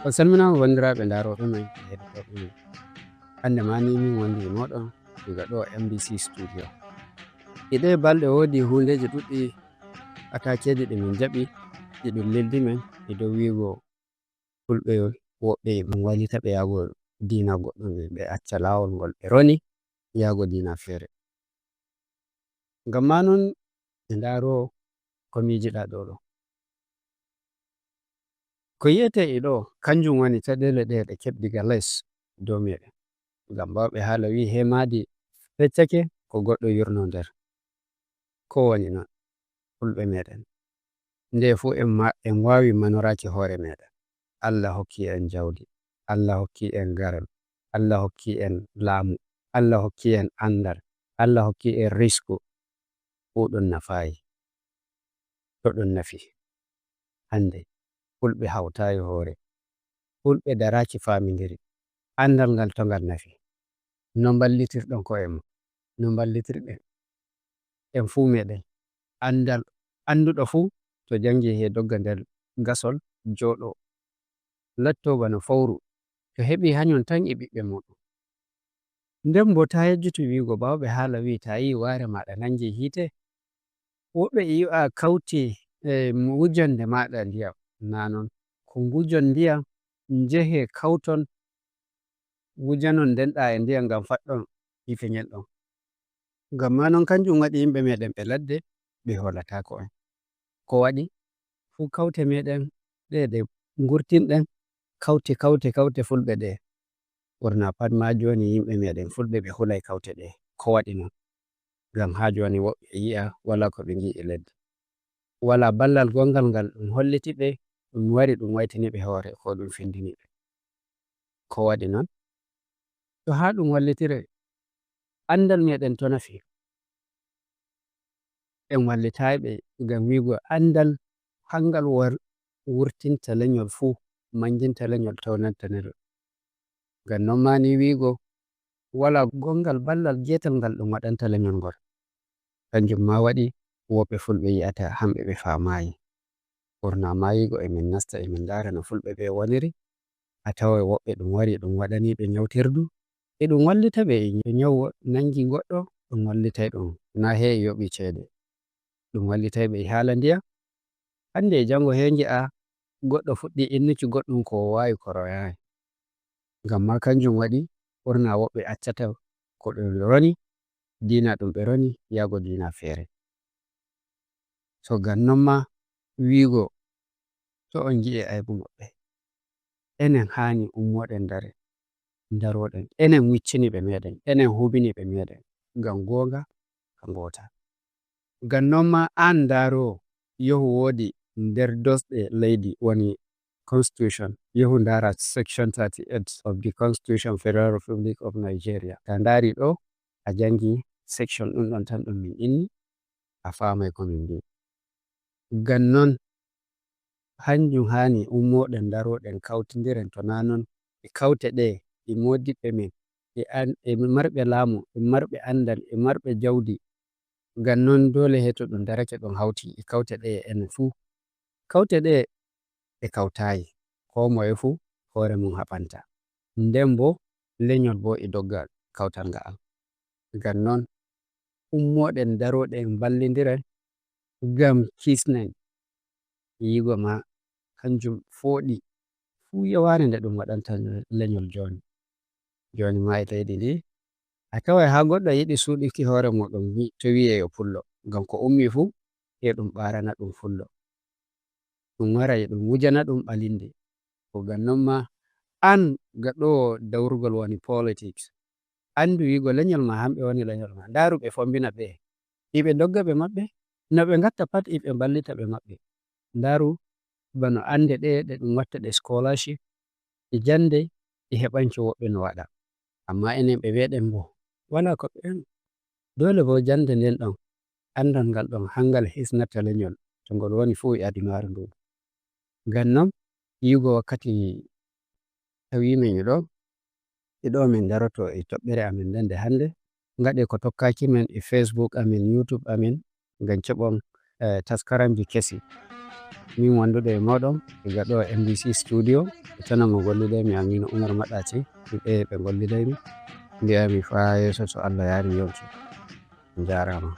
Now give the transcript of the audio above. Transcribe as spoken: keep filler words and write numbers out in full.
On salminaama, banndiraaɓe ndaarooɓe men e heɗotooɓe men. Hannde maa nii min wondi e mooɗon diga ɗo M B C Studio. E ɗee balɗe woodi huundeeji ɗuɗɗi ataakeeji ɗi min jaɓi, ɗi ɗum leldi men e dow wiigo Fulɓe woɓɓe e ɗum wallita ɓe yaago diina goɗɗum, ɓe acca laawol ngol ɓe roni yaago diina feere. Ngam maa non, ɓe ndaaro ko miijiɗaa ɗo ɗo. Ko yi'etee e ɗo, kanjum woni caɗeele ɗe ɓe keɓi diga les dow meɗen. Ngam baawɓe haala wi'i, "He maadi feccake, ko goɗɗo yurno nder." Ko woni non, Fulɓe meɗen. Nde fuu en ma-, en waawi manoraaki hoore meɗen. Allah hokki en jawdi, Allah hokki en garal, Allah hokki en laamu, Allah hokki en andal, Allah hokki en risku. Fuu ɗum nafaayi. To ɗum nafi. Hannde, Fulɓe hawtaayi hoore. Fulɓe daraaki faamindiri. Andal ngal to ngal nafi. No mballitirɗon ko'e mon? No mballitirɗen? En fuu meɗen. Andal, annduɗo fuu to jangi he dogga nder gasol, jooɗo, latto bana fowru, to heɓi hanyon tan e ɓiɓɓe muɗum. Nden bo, ta yejjitu wi'ugo, baawɓe haala wi'i, ta yi'i waare maaɗa nangi hiite, woɓɓe e yi'a kawti e wujonde maaɗa ndiyam. Na non, ko ngujon ndiyam, njehe kawton, wujanon nden ɗa e ndiyam ngam faɗɗon hiite ngel ɗon. Ngam maa non, kanjum waɗi yimɓe meɗen ɓe ladde ɓe hoolataako en. Ko waɗi? Fuu kawte meɗen ɗe, ɗe ngurtinɗen, kawte, kawte, kawte Fulɓe ɗe. Ɓurna pat maa jooni yimɓe meɗen Fulɓe ɓe hulay kawte ɗe. Ko waɗi non? Ngam haa jooni woɓɓe e yi'a walaa ko ɓe ngi'i e leddi. Walaa ballal gongal ngal ɗum holliti ɓe, ɗum wari ɗum waytini ɓe hoore, ko ɗum findini ɓe. Ko waɗi non? To haa ɗum wallitire, andal meɗen to nafi, en wallitaay ɓe ngam wi'ugo andal hangal war-, wurtinta lenyol fuu, manginta lenyol, tawnanta lenyol. Ngam non maa ni wi'ugo, walaa gongal ballal geetal ngal ɗum waɗanta lenyol ngol. Kanjum maa waɗi woɓɓe Fulɓe yi'ata hamɓe ɓe faamaayi. Ɓurna maa yi'ugo e min nasta, e min ndaara no Fulɓe ɓe woniri, a taway woɓɓe ɗum wari ɗum waɗani ɓe nyawtirdu, e ɗum wallita ɓe e nyaw nangi goɗɗo, ɗum wallitay ɗum, na he yoɓi ceede. Ɗum wallitay ɓe e haala ndiyam. Hannde e janngo he ngi'a goɗɗo fuɗɗi innuki goɗɗum ko o waawi ko royaay. Ngam maa kanjum waɗi ɓurna woɓɓe accata ko ɓe roni, diina ɗum ɓe roni, yaago diina feere. So ngam non maa wi'ugo to on ngi'e aybu maɓɓe. Enen haani ummoɗen ndare, ndaroɗen. Enen miccini ɓe meɗen, enen hubini ɓe meɗen. Ngam goonga ka ngoota. Ngam non maa an ndaaroowo, yehu woodi nder doosɗe leydi woni Constitution. Yehu ndaara Section thirty-eight of the Constitution Federal Republic of Nigeria. Ta ndaari ɗo, a jangi section ɗum ɗon tan ɗum min inni, a faamay ko min mbi'i. Ngam non, hanjum haani ummoɗen ndaroɗen kawtindiren, to naa non e kawte ɗe e moodiɓɓe men, e an-, e marɓe laamu, e marɓe andal, e marɓe jawdi. Ngam non doole he to ɗum darake ɗum hawti e kawte ɗe e enen fuu. Kawte ɗe e kawtaayi, koo moye fuu hoore mum haɓanta. Nden bo lenyol bo e dogga kawtal nga'al. Ngam non ummoɗen ndaroɗen mballindiren ngam kisnen. Yigo ma kanjum fooɗi fuu yewaare nde ɗum waɗanta lenyol jooni. Jooni ma e leydi ndi, a taway haa goɗɗo yiɗi suuɗuki hoore muuɗum wi-, to wi'e yo pullo, ngam ko ummi fuu e ɗum ɓaarana ɗum fullo. Ɗum wara e ɗum wujana ɗum ɓalinde. Ko ngam non ma an gaɗoowo dawrugol woni politics, anndu wi'go lenyol ma, hamɓe woni lenyol ma. Ndaaru ɓe fombina ɓe. Iɓe ndogga ɓe maɓɓe, no ɓe ngatta pat iɓe mballita ɓe maɓɓe. Ndaaru bano annde ɗe, ɗe ɗum watta ɗe scholarship, e jannde, e heɓanki woɓɓe no waɗa. Ammaa enen ɓe meɗen bo, walaa ko ɓe emi. Doole bo jannde nden ɗon, anndal ngal ɗon, hangal hisnata lenyol, to ngol woni fuu e adunaaru ndu. Ngam non, yi'go wakkati tawi men e ɗo, e ɗo min daroto e toɓɓere amen nden nde hannde. Ngaɗe ko tokkaaki men e Facebook amen, YouTube amen, ngam keɓon, eh, taskaramji kesi. Min wondude e mooɗon, diga ɗo M B C studio, e channel mo golliday mi, Aminu Umar Maɗaci, ɓe ɓe golliday mi. Mbi'ay mi faa yeeso, so Allah yaari, mi yonki. On njaaraama.